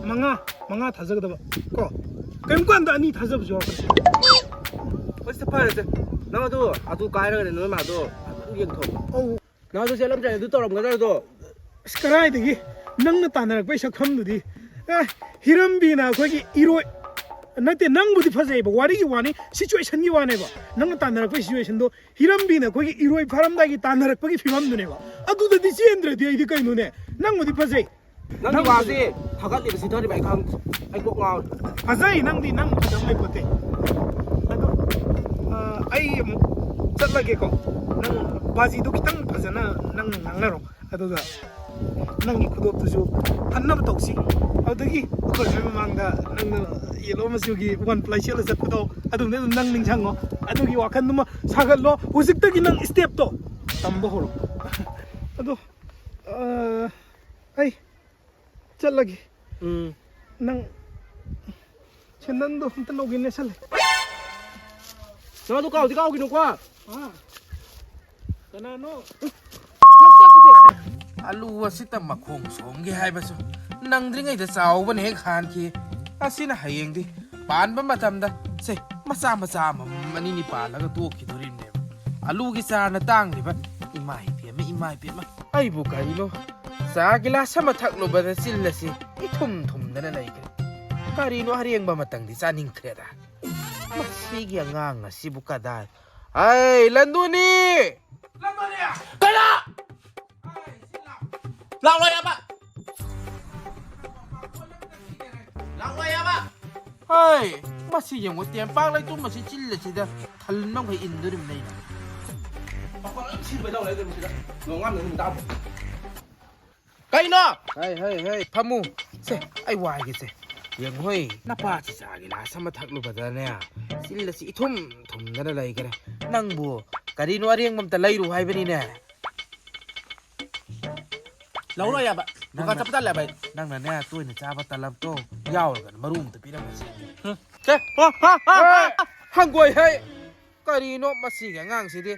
ꯃꯉꯥ, ꯃꯉꯥ ꯊꯥꯖꯒꯗꯕ ꯀꯣ꯫ ꯀꯔꯤꯒꯨꯝꯕ ꯀꯥꯟꯗ ꯑꯅꯤ ꯊꯥꯖꯕꯁꯨ ꯌꯥꯎꯔꯛꯀꯅꯤ꯫ ꯍꯣꯏꯁꯦ, ꯐꯔꯦꯁꯦ꯫ ꯅꯪ ꯑꯗꯨ, ꯑꯗꯨ ꯀꯥꯏꯔꯒꯅꯦ ꯅꯣꯏ ꯃꯥꯗꯣ ꯐꯖꯅ ꯌꯦꯡꯊꯣꯛꯑꯣ꯫ ꯑꯧ꯫ ꯅꯪ ꯑꯗꯨ ꯆꯦꯜꯂꯝꯗ꯭ꯔꯦ ꯑꯗꯨ ꯇꯧꯔꯝꯒꯗ꯭ꯔꯗꯣ꯫ ꯑꯁ, ꯀꯗꯥꯏꯗꯒꯤ? ꯅꯪꯅ ꯇꯥꯟꯅꯔꯛꯄꯩ ꯁꯛꯐꯝꯗꯨꯗꯤ꯫ ꯑꯦ, ꯍꯤꯔꯝꯕꯤꯅ ꯑꯩꯈꯣꯏꯒꯤ ꯏꯔꯣꯏ, ꯅꯠꯇꯦ, ꯅꯪꯕꯨꯗꯤ ꯐꯖꯩꯕ, ꯋꯥꯔꯤꯒꯤ ꯋꯥꯅꯤ, situationꯒꯤ ꯋꯥꯅꯦꯕ꯫ ꯅꯪꯅ ꯇꯥꯟꯅꯔꯛꯄꯩ situationꯗꯣ ꯍꯤꯔꯝꯕꯤꯅ ꯑꯩꯈꯣꯏꯒꯤ ꯏꯔꯣꯏ ꯐꯥꯔꯝꯗꯥꯏꯒꯤ ꯇꯥꯟꯅꯔꯛꯄꯒꯤ ꯐꯤꯕꯝꯗꯨꯅꯦꯕ꯫ ꯑꯗꯨꯗꯗꯤ ꯆꯦꯟꯗ꯭ꯔꯗꯤ ꯑꯩꯗꯤ ꯀꯩꯅꯣꯅꯦ? ꯅꯪꯕꯨꯗꯤ ꯐꯖꯩ꯫ ꯅꯪꯒꯤ ꯅꯪ ꯋꯥꯁꯦ ꯊꯥꯒꯠꯂꯤꯕ ꯁꯤꯊꯔꯤꯕ ꯑꯩ ꯈꯪꯗꯦ꯫ ꯑꯩ ꯀꯣꯛ ꯉꯥꯎꯔꯦ꯫ ꯐꯖꯩ, ꯅꯪꯗꯤ ꯅꯪ ꯐꯖꯕ ꯂꯩꯄꯣꯠꯇꯦ꯫ ꯑꯗꯣ, ꯑ, ꯑꯩ ꯑꯃꯨꯛ ꯆꯠꯂꯒꯦꯀꯣ꯫ ꯅꯪ ꯕꯥꯖꯤꯗꯣ ꯈꯤꯇꯪ ꯐꯖꯅ ꯅꯪ ꯉꯥꯡꯅꯔꯣ꯫ ꯑꯗꯨꯒ ꯅꯪꯒꯤ ꯈꯨꯗꯣꯞꯇꯨꯁꯨ ꯐꯅꯕ ꯇꯧꯁꯤ꯫ ꯑꯗꯨꯗꯒꯤ ꯑꯩꯈꯣꯏ ꯃꯃꯥꯡꯗ ꯅꯪꯅ yellow ꯃꯆꯨꯒꯤ one ply ꯁꯦꯠꯂ ꯆꯠꯄꯗꯣ, ꯑꯗꯨꯝꯗꯤ ꯑꯗꯨꯝ ꯅꯪ ꯅꯤꯡꯁꯤꯡꯉꯣ꯫ ꯑꯗꯨꯒꯤ ꯋꯥꯈꯜꯗꯨꯃ ꯁꯥꯒꯠꯂꯣ꯫ ꯍꯧꯖꯤꯛꯇꯒꯤ ꯅꯪ stepꯇꯣ ꯇꯝꯕ ꯍꯧꯔꯣ꯫ ꯑꯗꯣ, ꯑ, ꯑꯩ ꯆꯠꯂꯒꯦ꯫ ꯎꯝ꯫ ꯅꯪ ꯁꯦꯟꯗꯟꯗꯣ ꯑꯝꯇ ꯂꯧꯒꯦ ꯅꯦꯁꯜꯂꯦ꯫ ꯅꯪ ꯑꯗꯨ ꯀꯥꯎꯗꯤ ꯀꯥꯎꯈꯤꯅꯨꯀꯣ꯫ ꯑꯥ꯫ ꯀꯅꯥꯅꯣ? ꯑꯂꯨ ꯑꯁꯤꯇ ꯃꯈꯣꯡ ꯁꯣꯝꯒꯦ ꯍꯥꯏꯕꯁꯨ ꯅꯪꯗ꯭ꯔꯤꯉꯩꯗ ꯆꯥꯎꯕꯅ ꯍꯦꯛ ꯍꯥꯟꯈꯤ꯫ ꯑꯁꯤꯅ ꯍꯌꯦꯡꯗꯤ ꯄꯥꯟꯕ ꯃꯇꯝꯗ ꯁꯦ ꯃꯆꯥ ꯃꯆꯥ ꯑꯃꯃꯝ ꯑꯅꯤꯅꯤ ꯄꯥꯜꯂꯒ ꯇꯣꯛꯈꯤꯗꯣꯔꯤꯕꯅꯦꯕ꯫ ꯑꯂꯨꯒꯤ ꯆꯥꯔꯅ ꯇꯥꯡꯂꯤꯕ ꯏꯃꯥ ꯏꯕꯦꯝꯃ, ꯏꯃꯥ ꯏꯕꯦꯝꯃ꯫ ꯑꯩꯕꯨ ꯀꯔꯤꯅꯣ ꯆꯥ ꯒꯤꯂꯥꯁ ꯑꯃ ꯊꯛꯂꯨꯕꯗ ꯆꯤꯜ ꯑꯁꯤ ꯏꯊꯨꯝ ꯊꯨꯝꯗꯅ ꯂꯩꯈ꯭ꯔꯦ꯫ ꯀꯔꯤꯅꯣ ꯑꯔꯦꯡꯕ ꯑꯃꯇꯪꯗꯤ ꯆꯥꯅꯤꯡꯈ꯭ꯔꯦꯗ꯫ ꯃꯁꯤꯒꯤ ꯑꯉꯥꯡ ꯑꯁꯤꯕꯨ ꯀꯗꯥꯏ? ꯑꯩ, ꯂꯟꯗꯨꯅꯤ! ꯂꯟꯗꯨꯅꯤ! ꯀꯩꯅꯣ? ꯂꯥꯛꯂꯣꯏ ꯍꯥꯏꯕ! ꯂꯥꯛꯂꯣꯏ ꯍꯥꯏꯕ! ꯍꯩ, ꯃꯁꯤ ꯌꯦꯡꯉꯨ, ꯇꯦꯝꯄꯥꯛ ꯂꯩꯇꯨꯝ ꯑꯁꯤ ꯆꯤꯜ ꯑꯁꯤꯗ ꯊꯜ ꯃꯈꯩ ꯏꯟꯗꯣꯔꯤꯕꯅꯦ ꯑꯩꯅ꯫ ꯄꯥꯈꯣꯟ ꯂꯣꯏ ꯁꯤꯕ ꯇꯧ ꯂꯩꯗꯣꯔꯤꯕꯅꯤ ꯁꯤꯗ꯫ ꯅꯣꯡꯉꯥꯟꯕ ꯅꯨꯃꯤꯠ ꯇꯥꯕ꯫ ꯀꯩꯅꯣ? ꯍꯩ, ꯍꯩ, ꯍꯩ, ꯐꯝꯃꯨ꯫ ꯁꯦ, ꯑꯩ ꯋꯥꯏꯒꯦꯁꯦ꯫ ꯌꯦꯡꯉꯨ ꯍꯣꯏ, ꯅꯄꯥ ꯆꯤꯆꯥꯒꯤ ꯂꯥꯁ ꯑꯃ ꯊꯛꯂꯨꯕꯗꯅꯦ, ꯆꯤꯜ ꯑꯁꯤ ꯏꯊꯨꯝ ꯊꯨꯝꯗꯅ ꯂꯩꯈ꯭ꯔꯦ꯫ ꯅꯪꯕꯨ ꯀꯔꯤꯅꯣ ꯑꯔꯦꯡꯕ ꯑꯝꯇ ꯂꯩꯔꯨ ꯍꯥꯏꯕꯅꯤꯅꯦ꯫ ꯂꯧꯔꯣꯏ ꯌꯥꯕ꯫ ꯗꯨꯀꯥꯟ ꯅꯪꯅ ꯆꯠꯄ ꯇꯜꯂꯦꯕ ꯑꯩ꯫ ꯅꯪꯅꯅꯦ, ꯇꯣꯏꯅ ꯆꯥꯕ ꯇꯂꯞꯇꯣ ꯌꯥꯎꯔꯒꯅ ꯃꯔꯨ ꯑꯝꯇ ꯄꯤꯔꯝꯃꯨꯁꯦ꯫ ꯎꯝ꯫ ꯁꯦ, ꯍꯣ, ꯍꯣ, ꯍꯣ, ꯑꯦ, ꯍꯣ꯫ ꯍꯪꯒꯣꯏ ꯍꯩ! ꯀꯔꯤꯅꯣ ꯃꯁꯤꯒꯤ ꯑꯉꯥꯡꯁꯤꯗꯤ?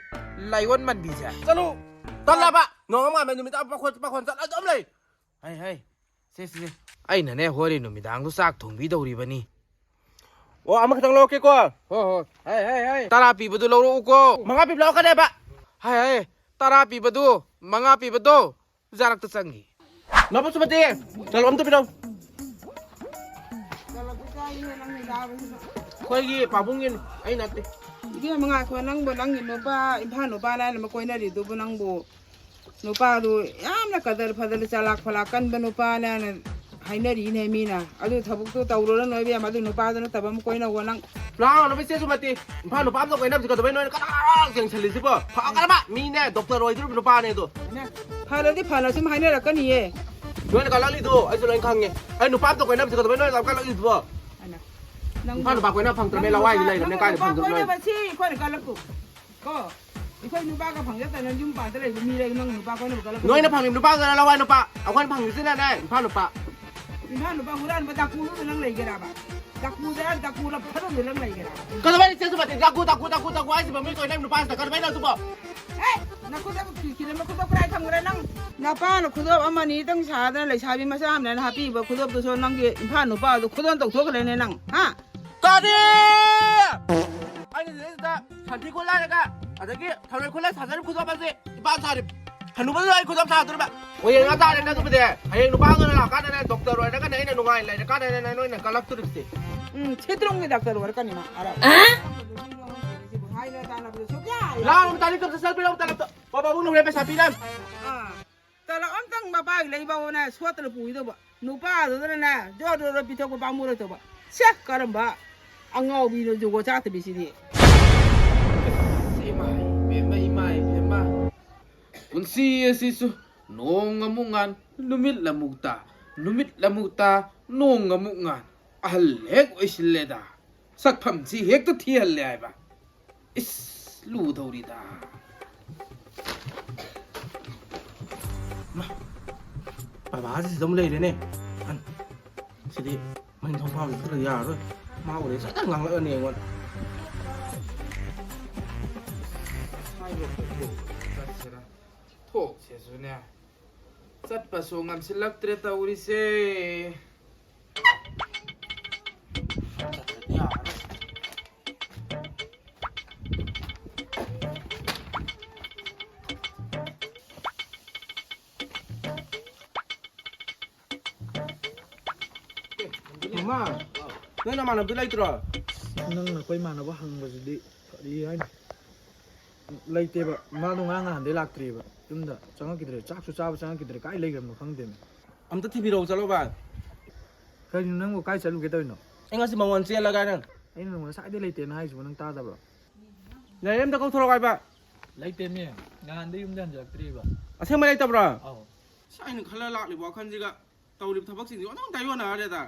ꯂꯥꯏꯑꯣꯟ ꯃꯟꯕꯤꯁꯦ꯫ ꯆꯠꯂꯨ! ꯇꯜꯂꯦꯕ! ꯅꯣꯡꯉꯥꯟꯕ ꯅꯨꯃꯤꯠ ꯇꯥꯕ ꯄꯥꯈꯣꯟ, ꯄꯥꯈꯣꯟ ꯆꯠꯂ ꯑꯗꯨꯝ ꯂꯩ꯫ ꯍꯩ, ꯍꯩ, ꯁꯦ, ꯁꯦ, ꯁꯦ꯫ ꯑꯩꯅꯅꯦ, ꯍꯣꯔꯦꯟ ꯅꯨꯃꯤꯗꯥꯡꯗꯣ ꯆꯥꯛ ꯊꯣꯡꯕꯤꯗꯧꯔꯤꯕꯅꯤ꯫ ꯑꯣ, ꯑꯃꯈꯛꯇꯪ ꯂꯧꯔꯛꯀꯦꯀꯣ꯫ ꯍꯣ, ꯍꯣ꯫ ꯍꯩ, ꯍꯩ, ꯍꯩ꯫ ꯇꯔꯥ ꯄꯤꯕꯗꯨ ꯂꯧꯔꯛꯎꯀꯣ꯫ ꯃꯉꯥ ꯄꯤꯕ ꯂꯧꯔꯛꯀꯅꯦꯕ꯫ ꯍꯩ, ꯍꯩ, ꯇꯔꯥ ꯄꯤꯕꯗꯨ, ꯃꯉꯥ ꯄꯤꯕꯗꯨ ꯖꯥꯔꯛꯇ ꯆꯪꯉꯤ꯫ ꯅꯄꯥ ꯁꯨꯃꯇꯤ, ꯆꯠꯂꯣ, ꯑꯝꯇ ꯄꯤꯔꯛꯎ꯫ ꯑꯩꯈꯣꯏꯒꯤ ꯄꯥꯕꯨꯡꯒꯤꯅꯤ, ꯑꯩ ꯅꯠꯇꯦ꯫ ꯏꯕꯦꯝꯃ, ꯉꯥꯏꯈꯣ, ꯅꯪꯕꯨ ꯅꯪꯒꯤ ꯅꯨꯄꯥ, ꯏꯝꯐꯥꯜ ꯅꯨꯄꯥꯅꯦ ꯍꯥꯏꯅ ꯑꯃ ꯀꯣꯏꯅꯔꯤꯗꯨꯕꯨ ꯅꯪꯕꯨ? ꯅꯨꯄꯥꯗꯨ ꯌꯥꯝꯅ ꯀꯗꯔ ꯐꯗꯔ, ꯆꯂꯥꯛ ꯐꯂꯥꯛ ꯀꯟꯕ ꯅꯨꯄꯥꯅꯦꯅ ꯍꯥꯏꯅꯔꯤꯅꯦ ꯃꯤꯅ꯫ ꯑꯗꯨ ꯊꯕꯛꯇꯨ ꯇꯧꯔꯨꯔꯅꯨ ꯏꯕꯦꯝꯃ, ꯑꯗꯨ ꯅꯨꯄꯥꯗꯨ ꯅꯠꯇꯕ ꯑꯃ ꯀꯣꯏꯅꯧꯋꯣ ꯅꯪ꯫ ꯂꯥꯛꯑꯣ, ꯅꯨꯄꯤ ꯆꯦꯁꯨ ꯃꯇꯤ꯫ ꯏꯝꯐꯥꯜ ꯅꯨꯄꯥ ꯑꯃꯗ ꯀꯣꯏꯅꯕꯁꯤ ꯀꯩꯗꯧꯕꯩ ꯅꯣꯏꯅ ꯀꯅꯥ ꯌꯦꯡꯁꯜꯂꯤꯁꯤꯕꯣ? ꯐꯒꯗꯕ ꯃꯤꯅꯦ, ꯗꯣꯛꯇꯔ ꯑꯣꯏꯗꯣꯔꯤꯕ ꯅꯨꯄꯥꯅꯦ ꯑꯗꯣ꯫ ꯐꯔꯗꯤ ꯐꯅ ꯁꯨꯝ ꯍꯥꯏꯅꯔꯛꯀꯅꯤꯌꯦ꯫ ꯅꯣꯏꯅ ꯀꯜꯂꯛꯂꯤꯗꯣ ꯑꯩꯁꯨ ꯂꯣꯏ ꯈꯪꯉꯦ꯫ ꯑꯩ ꯅꯨꯄꯥ ꯑꯃꯗ ꯀꯣꯏꯅꯕꯁꯤ ꯀꯩꯗꯧꯕꯩ ꯅꯣꯏꯅ ꯌꯥꯝ ꯀꯜꯂꯛꯂꯤꯗꯨꯕꯣ? ꯅꯪ ꯏꯝꯐꯥꯜ ꯅꯨꯄꯥ ꯀꯣꯏꯅ ꯐꯪꯗ꯭ꯔꯕꯅꯦ, ꯅꯪ ꯂꯋꯥꯏꯗꯤ ꯅꯨꯄꯥ, ꯂꯩꯔꯕꯅꯦ, ꯅꯪ ꯀꯥꯏꯗ ꯅꯨꯄꯥ ꯐꯪꯗꯣꯏꯅꯣ? ꯀꯣꯏꯅꯕꯁꯤ ꯑꯩꯈꯣꯏꯅ ꯀꯜꯂꯛꯄꯨ꯫ ꯀꯣ, ꯑꯩꯈꯣꯏ ꯅꯨꯄꯥꯒ ꯐꯪꯖꯗꯅ ꯌꯨꯝ ꯄꯥꯟꯗ ꯂꯩꯕ ꯃꯤ ꯂꯩ, ꯅꯪ ꯅꯨꯄꯥ ꯀꯣꯏꯅꯕ ꯀꯜꯂꯛꯄ? ꯅꯣꯏꯅ ꯐꯪꯉꯤꯕ ꯅꯨꯄꯥꯗꯨꯅ ꯂꯋꯥꯏ ꯅꯨꯄꯥ, ꯑꯩꯈꯣꯏꯅ ꯐꯪꯉꯤꯁꯤꯅ ꯅꯪ ꯏꯝꯐꯥꯜ ꯅꯨꯄꯥ꯫ ꯏꯝꯐꯥꯜ ꯅꯨꯄꯥ ꯍꯨꯔꯥꯟꯕ ꯗꯥꯀꯨꯗꯨꯗ ꯅꯪ ꯂꯩꯒꯦꯔꯕ? ꯗꯥꯀꯨꯗ, ꯗꯥꯀꯨ ꯂꯝꯐꯗꯧꯗ ꯅꯪ ꯂꯩꯒꯦꯔꯕ? ꯀꯩꯗꯧꯕꯩ ꯆꯦꯁꯨ ꯃꯇꯤꯛ ꯗꯥꯀꯨ, ꯗꯥꯀꯨ, ꯗꯥꯀꯨ, ꯗꯥꯀꯨ ꯍꯥꯏꯁꯤꯕ ꯃꯤ ꯀꯣꯏꯅꯕ ꯅꯨꯄꯥꯁꯤꯗ ꯀꯩꯗꯧꯕꯩꯅꯣ ꯑꯗꯨꯕꯣ? ꯍꯦ! ꯅꯈꯨꯠꯇ ꯀꯤꯔꯝꯕ ꯈꯨꯗꯣꯞ ꯀꯗꯥꯏ ꯊꯝꯈ꯭ꯔꯦ ꯅꯪ? ꯅꯄꯥꯅ ꯈꯨꯗꯣꯞ ꯑꯃ ꯑꯅꯤꯇꯪ ꯁꯥꯗꯅ ꯂꯩꯁꯥꯕꯤ ꯃꯆꯥ ꯑꯃꯅ ꯍꯥꯞꯄꯤꯕ ꯈꯨꯗꯣꯞꯇꯨꯁꯨ ꯅꯪꯒꯤ ꯏꯝꯐꯥꯜ ꯅꯨꯄꯥꯗꯣ ꯈꯨꯗꯣꯜ ꯇꯧꯊꯣꯛꯈ꯭ꯔꯦꯅꯦ ꯅꯪ, ꯍꯥ? ꯀꯔꯤ? ꯑꯩꯅ ꯁꯤꯗꯩꯁꯤꯗ ꯁꯟꯊꯤ ꯈꯨꯠ ꯂꯥꯏꯔꯒ, ꯑꯗꯒꯤ ꯊꯔꯣꯏ ꯈꯨꯠ ꯂꯥꯏ ꯁꯥꯖꯔꯤꯕ ꯈꯨꯗꯣꯞ ꯑꯁꯤ ꯏꯄꯥ ꯁꯥꯔꯤꯕ ꯍꯅꯨꯕꯗꯨꯗ ꯑꯩ ꯈꯨꯗꯣꯞ ꯁꯥꯗꯣꯔꯤꯕ? ꯑꯣ, ꯌꯦꯡꯉ ꯇꯥꯔꯦꯅꯦ ꯑꯗꯨꯕꯨꯗꯤ꯫ ꯍꯌꯦꯡ ꯅꯨꯄꯥ ꯑꯃꯗꯨꯅ ꯂꯥꯛꯑꯀꯥꯟꯗꯅꯦ, ꯗꯣꯛꯇꯔ ꯑꯣꯏꯔꯒꯅꯦ, ꯑꯩꯅ ꯅꯨꯡꯉꯥꯏ ꯂꯩꯔꯀꯥꯟꯗꯅꯦ ꯅꯣꯏꯅ ꯀꯜꯂꯛꯇꯣꯔꯤꯕꯁꯦ꯫ ꯎꯝ, ꯁꯤꯇ꯭ꯔꯨꯝꯒꯤ ꯗꯥꯛꯇꯔ ꯑꯣꯏꯔꯛꯀꯅꯤ ꯃꯥ, ꯑꯔꯥꯞ꯫ ꯍꯥꯏꯅ ꯇꯥꯟꯅꯕꯗ ꯁꯨꯛꯌꯥ ꯌꯥꯔꯣꯏ꯫ ꯂꯥꯛꯑꯣ, ꯇꯥꯅꯤ ꯀꯞꯁ ꯁꯠ ꯄꯤꯔꯛꯑꯣ, ꯇꯂꯞꯇꯣ꯫ ꯄꯥꯕꯨꯡꯅ ꯍꯣꯔꯦꯟ ꯄꯩꯁꯥ ꯄꯤꯔꯝ꯫ ꯑꯥ꯫ ꯇꯂꯞ ꯑꯝꯇꯪ ꯃꯄꯥꯒꯤ ꯂꯩꯕ ꯍꯣꯠꯅ ꯁꯣꯠꯇꯅ ꯄꯨꯈꯤꯗꯧꯕ꯫ ꯅꯨꯄꯥꯗꯨꯗꯅꯅꯦ ꯖꯣꯔ ꯖꯣꯔ ꯄꯤꯊꯣꯛꯄ ꯄꯥꯝꯃꯨꯔꯣꯏꯗꯧꯕ꯫ ꯁꯦ, ꯀꯔꯝꯕ ꯑꯉꯥꯎꯕꯤꯅꯣ ꯖꯨꯒꯣꯠ ꯆꯥꯗꯕꯤꯁꯤꯗꯤ꯫ ꯑꯁ, ꯏꯃꯥꯏ ꯏꯕꯦꯝꯃ, ꯏꯃꯥꯏ ꯏꯕꯦꯝꯃ꯫ ꯄꯨꯟꯁꯤ ꯑꯁꯤꯁꯨ ꯅꯣꯡ ꯑꯃꯨꯛ ꯉꯥꯟ, ꯅꯨꯃꯤꯠ ꯑꯃꯨꯛ ꯇꯥ, ꯅꯨꯃꯤꯠ ꯑꯃꯨꯛ ꯇꯥ, ꯅꯣꯡ ꯑꯃꯨꯛ ꯉꯥꯟ꯫ ꯑꯍꯜ ꯍꯦꯛ ꯑꯣꯏꯁꯤꯜꯂꯦꯗ, ꯁꯛꯐꯝꯁꯤ ꯍꯦꯛꯇ ꯊꯤꯍꯜꯂꯦ ꯍꯥꯏꯕ꯫ ꯏꯁ, ꯂꯨꯗꯧꯔꯤꯗ꯫ ꯃꯥ, ꯕꯕꯥꯁꯤ ꯁꯤꯗ ꯑꯃꯨꯛ ꯂꯩꯔꯦꯅꯦ꯫ ꯑꯟ-, ꯁꯤꯗꯤ ꯃꯅꯤꯡꯊꯧ ꯐꯥꯕꯁꯤ ꯈꯔ ꯌꯥꯔꯔꯣꯏ꯫ ꯃꯥ ꯎꯔꯦ ꯁꯣꯏꯗꯅ ꯉꯥꯡꯂꯛꯑꯅꯤ ꯑꯩꯉꯣꯟꯗ꯫ ꯆꯠꯁꯤꯔ? ꯊꯣꯛꯁꯦꯁꯨꯅꯦ꯫ ꯆꯠꯄꯁꯨ ꯉꯝꯁꯤꯜꯂꯛꯇ꯭ꯔꯦ ꯇꯧꯔꯤꯁꯦ꯫ ꯃꯃꯥ, ꯅꯣꯏ ꯅꯃꯥꯟꯅꯕꯗꯨ ꯂꯩꯇ꯭ꯔꯣ? ꯅꯪꯅ ꯑꯩꯈꯣꯏ ꯏꯃꯥꯟꯅꯕ ꯍꯪꯕꯁꯤꯗꯤ ꯀꯔꯤ ꯍꯥꯏꯅꯤ? ꯂꯩꯇꯦꯕ꯫ ꯃꯥꯗꯣ ꯉꯔꯥꯡ ꯅꯍꯥꯟꯗꯩ ꯂꯥꯛꯇ꯭ꯔꯤꯕ꯫ ꯌꯨꯝꯗ ꯆꯪꯉꯛꯈꯤꯗ꯭ꯔꯦ꯫ ꯆꯥꯛꯁꯨ ꯆꯥꯕ ꯆꯪꯉꯛꯈꯤꯗ꯭ꯔꯦ꯫ ꯀꯥꯏ ꯂꯩꯈ꯭ꯔꯕꯅꯣ ꯈꯪꯗꯦꯃꯤ꯫ ꯑꯝꯇ ꯊꯤꯕꯤꯔꯛꯑꯣ ꯆꯠꯂꯣ ꯚꯥꯏ꯫ ꯀꯩꯅꯣ ꯅꯪꯕꯨ ꯀꯥꯏ ꯆꯠꯂꯨꯒꯦ ꯇꯧꯔꯤꯅꯣ? ꯑꯩ ꯉꯁꯤ ꯃꯉꯣꯟ ꯆꯦꯜꯂꯒ ꯅꯪ꯫ ꯑꯩꯅ ꯅꯉꯣꯟꯗ ꯉꯁꯥꯏꯗꯩ ꯂꯩꯇꯦꯅ ꯍꯥꯏꯁꯤꯕꯣ ꯅꯪ ꯇꯥꯗꯕ꯭ꯔꯣ? ꯂꯩꯔꯦ ꯑꯝꯇ ꯀꯧꯊꯣꯔꯛꯑꯣ ꯍꯥꯏꯕ꯫ ꯂꯩꯇꯦꯃꯤ꯫ ꯅꯍꯥꯟꯗꯩ ꯌꯨꯝꯗ ꯍꯟꯖꯤꯜꯂꯛꯇ꯭ꯔꯤꯕ꯫ ꯑꯁꯦꯡꯕ ꯂꯩꯇꯕ꯭ꯔꯣ? ꯑꯧ꯫ ꯑꯁ ꯑꯩꯅ ꯈꯜꯂ ꯂꯥꯛꯂꯤꯕ ꯋꯥꯈꯜꯁꯤꯒ ꯇꯧꯔꯤꯕ ꯊꯕꯛꯁꯤꯡꯁꯤꯒ ꯑꯣꯟꯊꯣꯛ ꯇꯥꯏꯑꯣꯟꯅꯔꯦꯗ꯫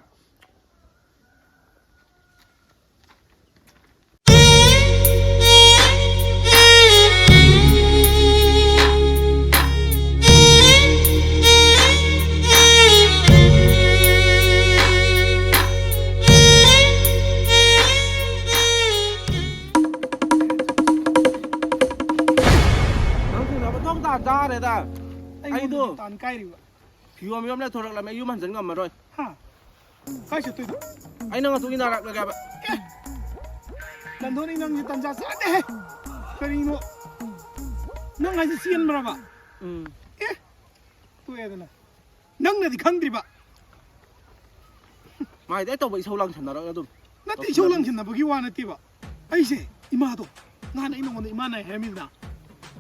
ꯅꯪ ꯊꯦꯡꯅꯕ ꯊꯣꯛ ꯇꯥ ꯇꯥꯔꯦꯗ꯫ ꯑꯩꯉꯣꯟꯗ ꯑꯩꯗꯣ ꯇꯥꯟ ꯀꯥꯏꯔꯤꯕ꯫ ꯐꯤꯌꯣꯝ ꯌꯣꯝꯂ ꯊꯣꯔꯛꯂꯝꯃꯦ, ꯑꯩ ꯌꯨꯝ ꯍꯟꯖꯤꯟ ꯉꯝꯃꯔꯣꯏ꯫ ꯍꯥ? ꯀꯥꯏ ꯆꯠꯇꯣꯏꯅꯣ? ꯑꯩ ꯅꯪ ꯃꯇꯨꯡ ꯏꯟꯅꯔꯛꯂꯒꯦꯕ꯫ ꯑꯦ! ꯅꯟꯗꯣꯅꯤ, ꯅꯪꯁꯦ ꯇꯟꯖꯥ ꯆꯥꯗꯦꯍꯦ꯫ ꯀꯔꯤꯅꯣ? ꯅꯪ ꯍꯥꯏꯁꯦ ꯆꯦꯟꯕ꯭ꯔꯕ? ꯎꯝ꯫ ꯑꯦ! ꯇꯣꯛꯑꯦꯗꯅ꯫ ꯅꯪꯅꯗꯤ ꯈꯪꯗ꯭ꯔꯤꯕ꯫ ꯃꯥꯏꯗꯤ ꯑꯩ ꯇꯧꯕ ꯏꯁꯧ ꯂꯥꯡꯁꯟꯅꯔꯒ ꯑꯗꯨꯝ꯫ ꯅꯠꯇꯦ, ꯏꯁꯧ ꯂꯪꯁꯤꯟꯅꯕꯒꯤ ꯋꯥ ꯅꯠꯇꯦꯕ꯫ ꯑꯩꯁꯦ ꯏꯃꯥꯗꯣ, ꯅꯍꯥꯟ ꯑꯩ ꯅꯉꯣꯟꯗ ꯏꯃꯥ ꯅꯥꯏ ꯍꯥꯏꯔꯝꯃꯤꯗꯅ,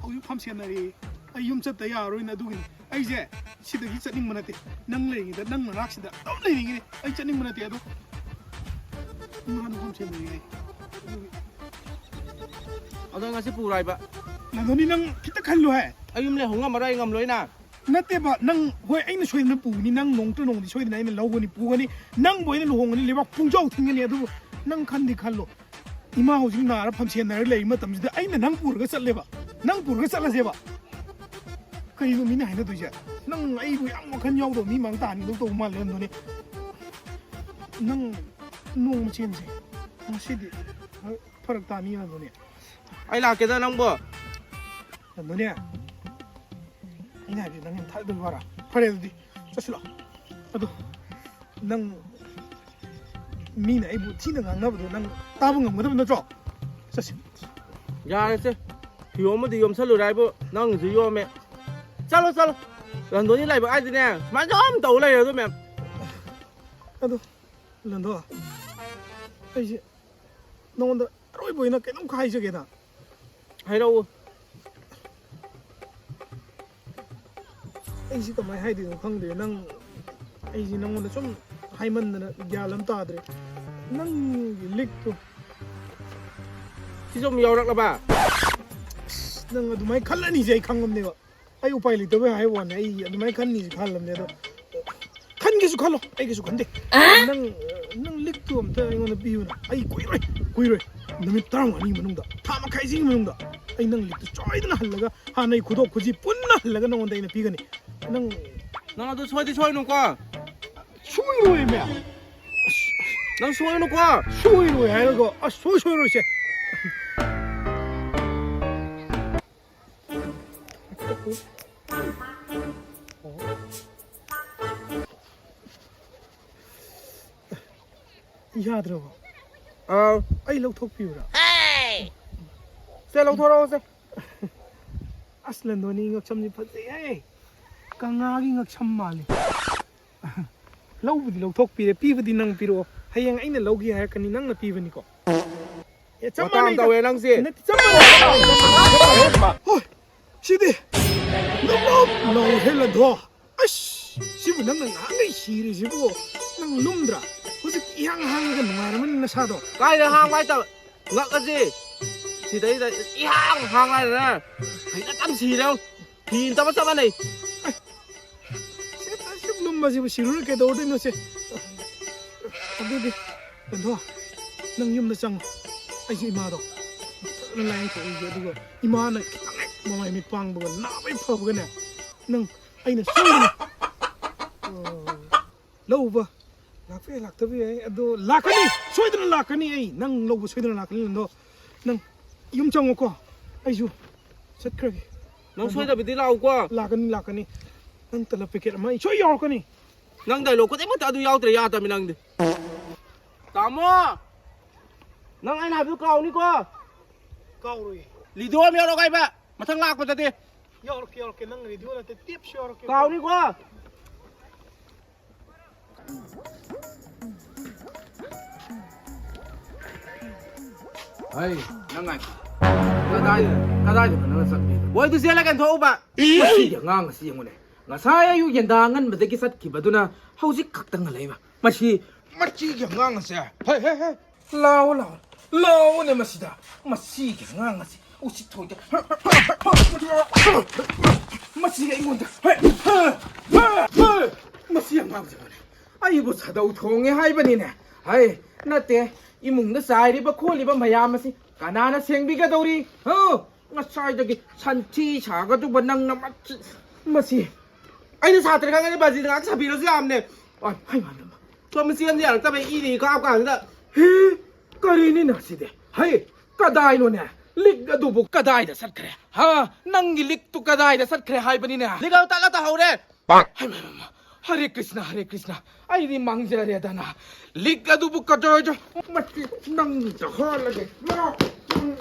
ꯍꯧꯖꯤꯛ ꯐꯝ ꯁꯦꯟꯅꯔꯤ, ꯑꯩ ꯌꯨꯝ ꯆꯠꯇ ꯌꯥꯔꯔꯣꯏꯅ꯫ ꯑꯗꯨꯒꯤꯅꯤ꯫ ꯑꯩꯁꯦ ꯁꯤꯗꯒꯤ ꯆꯠꯅꯤꯡꯕ ꯅꯠꯇꯦ꯫ ꯅꯪ ꯂꯩꯔꯤꯉꯩꯗ, ꯅꯪ ꯃꯅꯥꯛꯁꯤꯗ ꯑꯗꯨꯝ ꯂꯩꯅꯤꯡꯉꯤꯅꯦ꯫ ꯑꯩ ꯆꯠꯅꯤꯡꯕ ꯅꯠꯇꯦ꯫ ꯑꯗꯣ ꯏꯃꯥꯗꯣ ꯐꯝ ꯁꯦꯟꯅꯔꯤ ꯑꯩ꯫ ꯑꯗꯨꯒꯤ ꯑꯗꯣ ꯉꯁꯤ ꯄꯨꯔꯥꯏꯕ? ꯂꯟꯗꯣꯅꯤ, ꯅꯪ ꯈꯤꯇ ꯈꯜꯂꯨ ꯍꯦ꯫ ꯑꯩ ꯌꯨꯝ ꯂꯩꯍꯧ ꯉꯝꯃꯔꯣꯏ, ꯑꯩ ꯉꯝꯂꯣꯏꯅ꯫ ꯅꯠꯇꯦꯕ, ꯅꯪ, ꯍꯣꯏ, ꯑꯩꯅ ꯁꯣꯏꯗꯅ ꯄꯨꯒꯅꯤ, ꯅꯪ ꯅꯣꯡꯇ ꯅꯣꯡꯗꯤ ꯁꯣꯏꯗꯅ ꯑꯩꯅ ꯂꯧꯒꯅꯤ, ꯄꯨꯒꯅꯤ, ꯅꯪꯕꯨ ꯑꯩꯅ ꯂꯨꯍꯣꯡꯒꯅꯤ, ꯂꯩꯕꯥꯛ ꯄꯨꯡꯖꯥꯎ ꯊꯤꯡꯒꯅꯤ꯫ ꯑꯗꯨꯕꯨ ꯅꯪ ꯈꯟꯗꯤ ꯈꯜꯂꯣ, ꯏꯃꯥ ꯍꯧꯖꯤꯛ ꯅꯥꯔ ꯐꯝꯁꯦꯟꯅꯔ ꯂꯩꯔꯤ ꯃꯇꯝꯁꯤꯗ ꯑꯩꯅ ꯅꯪ ꯄꯨꯔꯒ ꯆꯠꯂꯦꯕ, ꯅꯪ ꯄꯨꯔꯒ ꯆꯠꯂꯁꯦꯕ꯫ ꯀꯩꯅꯣ ꯃꯤꯅ ꯍꯥꯏꯅꯗꯣꯏꯁꯦ? ꯅꯪ ꯑꯩꯕꯨ ꯌꯥꯝ ꯋꯥꯈꯜ ꯌꯥꯎꯗꯕ ꯃꯤ ꯃꯥꯡ ꯇꯥꯍꯟꯒꯗꯧ ꯇꯧꯕ ꯃꯥꯜꯂꯦ, ꯂꯟꯗꯣꯅꯤ꯫ ꯅꯪ ꯅꯣꯡꯃ ꯆꯦꯟꯁꯦ, ꯉꯁꯤꯗꯤ ꯐꯔꯛ ꯇꯥꯅꯤ, ꯂꯟꯗꯣꯅꯤ꯫ ꯑꯩ ꯂꯥꯛꯀꯦꯗ ꯅꯪꯕꯣ꯫ ꯂꯟꯗꯣꯅꯤ, ꯑꯩꯅ ꯍꯥꯏꯕꯗꯤ ꯅꯪ ꯌꯥꯝ ꯊꯥꯖꯗꯕ ꯋꯥꯔꯥ? ꯐꯔꯦ, ꯑꯗꯨꯗꯤ ꯆꯠꯁꯤꯜꯂꯣ꯫ ꯑꯗꯣ ꯅꯪ, ꯃꯤꯅ ꯑꯩꯕꯨ ꯊꯤꯅ ꯉꯥꯡꯅꯕꯗꯣ ꯅꯪ ꯇꯥꯕ ꯉꯝꯒꯗꯕ ꯅꯠꯇ꯭ꯔꯣ? ꯆꯠꯁꯤ꯫ ꯌꯥꯔꯦꯁꯦ, ꯐꯤꯌꯣꯝ ꯑꯃꯗꯤ ꯌꯣꯝꯁꯜꯂꯨꯔꯦ ꯍꯥꯏꯕꯨ ꯅꯪꯁꯨ ꯌꯣꯝꯃꯦ꯫ ꯆꯠꯂꯣ, ꯆꯠꯂꯣ꯫ ꯂꯟꯗꯣꯅꯤ ꯂꯥꯏꯕꯛ ꯍꯥꯏꯗꯤꯅꯦ, ꯁꯨꯃꯥꯏꯅ ꯁꯨꯝ ꯇꯧ ꯂꯩꯔꯦ ꯑꯗꯨ ꯃꯌꯥꯝ꯫ ꯑꯗꯣ ꯂꯟꯗꯣ, ꯑꯩꯁꯦ ꯅꯉꯣꯟꯗ ꯑꯔꯣꯏꯕ ꯑꯣꯏꯅ ꯀꯩꯅꯣꯝꯈꯛ ꯍꯥꯏꯖꯒꯦꯅ꯫ ꯍꯥꯏꯔꯛꯎ꯫ ꯑꯩꯁꯤ ꯀꯃꯥꯏꯅ ꯍꯥꯏꯗꯣꯏꯅꯣ ꯈꯪꯗ꯭ꯔꯦ꯫ ꯅꯪ, ꯑꯩꯁꯤ ꯅꯪꯉꯣꯟꯗ ꯁꯨꯝ ꯍꯥꯏꯃꯟꯗꯅ ꯒ꯭ꯌꯥꯟ ꯑꯃ ꯇꯥꯗ꯭ꯔꯦ꯫ ꯅꯪꯒꯤ ꯂꯤꯛꯇꯣ꯫ ꯁꯤꯁꯨ ꯑꯃꯨꯛ ꯌꯥꯎꯔꯛꯂꯕ? ꯑꯁ, ꯅꯪ ꯑꯗꯨꯃꯥꯏꯅ ꯈꯜꯂꯅꯤꯁꯦ ꯑꯩ ꯈꯪꯉꯝꯅꯦꯕ꯫ ꯑꯩ ꯎꯄꯥꯏ ꯂꯩꯇꯕꯩ ꯍꯥꯏꯕ ꯋꯥꯅꯤ, ꯑꯩ ꯑꯗꯨꯃꯥꯏꯅ ꯈꯟꯅꯤꯁꯦ ꯈꯜꯂꯝꯅꯦ꯫ ꯑꯗꯣ ꯈꯟꯒꯦꯁꯨ ꯈꯜꯂꯣ, ꯑꯩ ꯀꯩꯁꯨ ꯈꯟꯗꯦ꯫ ꯅꯪ, ꯅꯪ ꯂꯤꯛꯇꯨ ꯑꯝꯇ ꯑꯩꯉꯣꯟꯗ ꯄꯤꯌꯨꯅ꯫ ꯑꯩ ꯀꯨꯏꯔꯣꯏ, ꯀꯨꯏꯔꯣꯏ, ꯅꯨꯃꯤꯠ ꯇꯔꯥꯃꯉꯥꯅꯤ ꯃꯅꯨꯡꯗ, ꯊꯥ ꯃꯈꯥꯏꯁꯤꯒꯤ ꯃꯅꯨꯡꯗ ꯑꯩ ꯅꯪ ꯂꯤꯛꯇꯨ ꯁꯣꯏꯗꯅ ꯍꯜꯂꯒ, ꯍꯥꯟꯅꯩ ꯈꯨꯗꯣꯞ ꯈꯨꯖꯤ ꯄꯨꯟꯅ ꯍꯜꯂꯒ ꯅꯉꯣꯟꯗ ꯑꯩꯅ ꯄꯤꯒꯅꯤ꯫ ꯅꯪ ꯅꯪ ꯑꯗꯨ ꯁꯣꯏꯗꯤ ꯁꯣꯏꯅꯨꯀꯣ꯫ ꯁꯣꯏꯔꯣꯏꯃꯦ꯫ ꯅꯪ ꯁꯣꯏꯅꯨꯀꯣ꯫ ꯁꯣꯏꯔꯣꯏ ꯍꯥꯏꯔꯒ, ꯑꯁ, ꯁꯣꯏ ꯁꯣꯏꯔꯣꯏꯁꯦ꯫ ꯌꯥꯗ꯭ꯔꯕꯣ? ꯑꯥꯎ꯫ ꯑꯩ ꯂꯧꯊꯣꯛꯄꯤꯌꯨꯔꯥ? ꯁꯦ, ꯂꯧꯊꯣꯔꯛꯑꯣꯁꯦ꯫ ꯑꯁ, ꯂꯟꯗꯣꯅꯤ, ꯉꯛꯁꯝꯁꯤ ꯐꯖꯩꯍꯦ꯫ ꯀꯪꯂꯥꯒꯤ ꯉꯛꯁꯝ ꯃꯥꯜꯂꯤ꯫ ꯂꯧꯕꯨꯗꯤ ꯂꯧꯊꯣꯛꯄꯤꯔꯦ, ꯄꯤꯕꯗꯤ ꯅꯪ ꯄꯤꯔꯛꯑꯣ꯫ ꯍꯌꯦꯡ ꯑꯩꯅ ꯂꯧꯒꯦ ꯍꯥꯏꯔꯛꯀꯅꯤ, ꯅꯪꯅ ꯄꯤꯕꯅꯤꯀꯣ꯫ ꯑꯦ, ꯆꯞ ꯃꯇꯥꯡ ꯃꯥꯟꯅꯩꯗ꯫ ꯇꯧꯋꯦ ꯅꯪꯁꯦ꯫ ꯅꯠꯇꯦ, ꯆꯞ ꯃꯥꯟꯅꯩ꯫ ꯍꯣꯏ, ꯁꯤꯗꯤ ꯅꯞ ꯅꯞ ꯂꯥꯎꯔꯦ ꯂꯟꯊꯣ꯫ ꯑꯁ, ꯁꯤꯕꯨ ꯅꯪꯅ ꯉꯥꯏꯍꯥꯛꯈꯩ ꯁꯤꯔꯤꯁꯤꯕꯨ ꯅꯪ ꯂꯨꯝꯗ꯭ꯔꯥ? ꯍꯧꯖꯤꯛ ꯏꯍꯥꯡ ꯍꯥꯡꯉꯒ ꯅꯨꯡꯉꯥꯏꯔꯝꯃꯅꯤ ꯅꯁꯥꯗꯣ꯫ ꯀꯥꯏꯗ ꯍꯥꯡꯕ ꯍꯥꯏꯇꯕ? ꯉꯛ ꯑꯁꯤ ꯁꯤꯗꯩꯗ ꯏꯍꯥꯡ ꯍꯥꯡ ꯍꯥꯏꯗꯅ ꯍꯩꯅ ꯇꯝ ꯁꯤꯔꯦ꯫ ꯐꯤ ꯏꯟꯗꯕ ꯆꯞ ꯃꯥꯟꯅꯩ꯫ ꯁꯤ ꯑꯁꯨꯛ ꯂꯨꯝꯕꯁꯤꯕꯨ ꯁꯤꯔꯨꯔ ꯀꯩꯗꯧꯗꯣꯏꯅꯣ ꯁꯦ? ꯑꯗꯨꯗꯤ, ꯀꯩꯅꯣ, ꯅꯪ ꯌꯨꯝꯗ ꯆꯪꯉꯣ꯫ ꯑꯩꯁꯨ ꯏꯃꯥꯗꯣ ꯐꯖꯅ ꯂꯥꯏꯌꯦꯡꯊꯣꯛꯎꯒꯦ, ꯑꯗꯨꯒ ꯏꯃꯥꯅ ꯈꯤꯇꯪ ꯍꯦꯛ ꯃꯃꯥꯏ ꯃꯤꯠ ꯄꯥꯡꯕꯒ ꯅꯥꯕꯩ ꯐꯕꯒꯅꯦ, ꯅꯪ ꯑꯩꯅ ꯁꯣꯏꯗꯅ, ꯑ, ꯂꯧꯕ ꯂꯥꯛꯄ ꯌꯥꯏ, ꯂꯥꯛꯇꯕ ꯌꯥꯏ, ꯑꯗꯣ ꯂꯥꯛꯀꯅꯤ, ꯁꯣꯏꯗꯅ ꯂꯥꯛꯀꯅꯤ꯫ ꯑꯩ ꯅꯪ ꯂꯧꯕ ꯁꯣꯏꯗꯅ ꯂꯥꯛꯀꯅꯤ꯫ ꯑꯗꯣ ꯅꯪ ꯌꯨꯝ ꯆꯪꯉꯣꯀꯣ, ꯑꯩꯁꯨ ꯆꯠꯈ꯭ꯔꯒꯦ꯫ ꯅꯪ ꯑꯗꯣ ꯁꯣꯏꯗꯕꯤꯗꯤ ꯂꯥꯛꯎꯀꯣ꯫ ꯂꯥꯛꯀꯅꯤ, ꯂꯥꯛꯀꯅꯤ꯫ ꯅꯪ ꯇꯂꯞ ꯄꯦꯀꯦꯠ ꯑꯃ ꯑꯩ ꯁꯣꯏ ꯌꯥꯎꯔꯛꯀꯅꯤ꯫ ꯅꯪ ꯗꯥꯏꯂꯣꯒ ꯈꯨꯗꯤꯡꯃꯛꯇ ꯑꯗꯨ ꯌꯥꯎꯗ꯭ꯔꯦ ꯌꯥꯗꯕꯅꯤ ꯅꯪꯗꯤ꯫ ꯇꯥꯃꯣ! ꯅꯪ ꯑꯩꯅ ꯍꯥꯏꯕꯗꯨ ꯀꯥꯎꯅꯤꯀꯣ꯫ ꯀꯥꯎꯔꯣꯏ꯫ ꯂꯤꯗꯣ ꯑꯃ ꯌꯥꯎꯔꯛꯑꯣ ꯍꯥꯏꯕ꯫ ꯃꯊꯪ ꯂꯥꯛꯄꯗꯗꯤ꯫ ꯌꯥꯎꯔꯛꯀꯦ, ꯌꯥꯎꯔꯛꯀꯦ꯫ ꯅꯪ ꯔꯦꯗꯤꯑꯣ ꯅꯠꯇꯦ, ꯇꯦꯞꯁꯨ ꯌꯥꯎꯔꯛꯀꯦ꯫ ꯀꯥꯎꯅꯤꯀꯣ꯫ ꯍꯩ, ꯅꯪ ꯉꯥꯏꯈꯣ꯫ ꯀꯗꯥꯏꯗ, ꯀꯗꯥꯏꯗꯅꯣ ꯅꯪꯅ ꯆꯠꯂꯤꯗꯣ? ꯃꯣꯏꯗꯨ ꯆꯦꯜꯂꯒ ꯊꯣꯛꯎꯕ꯫ ꯃꯁꯤꯒꯤ ꯑꯉꯥꯡ ꯑꯁꯤ ꯌꯦꯡꯉꯨꯅꯦ꯫ ꯉꯁꯥꯏ ꯑꯌꯨꯛ ꯌꯦꯟꯗꯥ ꯑꯉꯟꯕꯗꯒꯤ ꯆꯠꯈꯤꯕꯗꯨꯅ ꯍꯧꯖꯤꯛ ꯈꯛꯇ ꯉꯜꯂꯛꯏꯕ꯫ ꯃꯁꯤ, ꯃꯁꯤꯒꯤ ꯑꯉꯥꯡ ꯑꯁꯦ꯫ ꯍꯦ, ꯍꯦ, ꯍꯦ꯫ ꯂꯥꯛꯑꯣ, ꯂꯥꯛꯑꯣ꯫ ꯂꯥꯛꯑꯣꯅꯦ ꯃꯁꯤꯗ꯫ ꯃꯁꯤꯒꯤ ꯑꯉꯥꯡ ꯑꯁꯤ ꯎꯁꯤꯠ ꯊꯣꯛꯇꯦ꯫ ꯃꯁꯤ ꯑꯩꯉꯣꯟꯗ꯫ ꯃꯁꯤ ꯑꯉꯥꯡꯁꯤꯕꯨꯅꯦ꯫ ꯑꯩꯕꯨ ꯁꯥꯗꯧ ꯊꯣꯡꯉꯦ ꯍꯥꯏꯕꯅꯤꯅꯦ꯫ ꯍꯩ, ꯅꯠꯇꯦ꯫ ꯏꯃꯨꯡꯗ ꯆꯥꯏꯔꯤꯕ ꯈꯣꯠꯂꯤꯕ ꯃꯌꯥꯝ ꯑꯁꯤ ꯀꯅꯥꯅ ꯁꯦꯡꯕꯤꯒꯗꯧꯔꯤ? ꯍꯥ? ꯉꯁꯥꯏꯗꯒꯤ ꯁꯟꯊꯤ ꯁꯥꯒꯗꯧꯕ ꯅꯪꯅ ꯃꯁꯤ, ꯃꯁꯤ꯫ ꯑꯩꯅ ꯁꯥꯇ꯭ꯔ ꯈꯪꯉꯗꯤ ꯕꯥꯖꯤꯗ ꯉꯥꯏꯍꯥꯛ ꯁꯥꯕꯤꯔꯁꯨ ꯌꯥꯕꯅꯦ꯫ ꯑꯣ, ꯍꯩꯃꯥ, ꯍꯩꯃꯥ꯫ ꯁꯣꯝ ꯆꯦꯟꯗ ꯌꯥꯔꯛꯇꯕ ꯏꯅꯤ ꯀꯥꯞ ꯀꯥꯟꯁꯤꯗ꯫ ꯍꯤ, ꯀꯔꯤꯅꯤꯅ ꯁꯤꯗꯤ? ꯍꯩ, ꯀꯗꯥꯏꯅꯣꯅꯦ? ꯂꯤꯛ ꯑꯗꯨꯕꯨ ꯀꯗꯥꯏꯗ ꯆꯠꯈ꯭ꯔꯦ? ꯍꯥ? ꯅꯪꯒꯤ ꯂꯤꯛꯇꯨ ꯀꯗꯥꯏꯗ ꯆꯠꯈ꯭ꯔꯦ ꯍꯥꯏꯕꯅꯤꯅꯦ? ꯂꯤꯛ ꯑꯗꯨ ꯇꯠꯂ ꯇꯥꯍꯧꯔꯦ꯫ ꯍꯩꯃꯥ, ꯍꯩꯃꯥ, ꯍꯩꯃꯥ꯫ ꯍꯔꯦ ꯀ꯭ꯔꯤꯁꯅ, ꯍꯔꯦ ꯀ꯭ꯔꯤꯁꯅ꯫ ꯑꯩꯗꯤ ꯃꯥꯡꯖꯔꯦꯗꯅ꯫ ꯂꯤꯛ ꯑꯗꯨꯕꯨ ꯀꯗꯥꯏꯗ? ꯃꯁꯤ ꯅꯪꯒꯤꯗ ꯍꯥꯜꯂꯒꯦ꯫ ꯂꯥꯛ, ꯅꯪ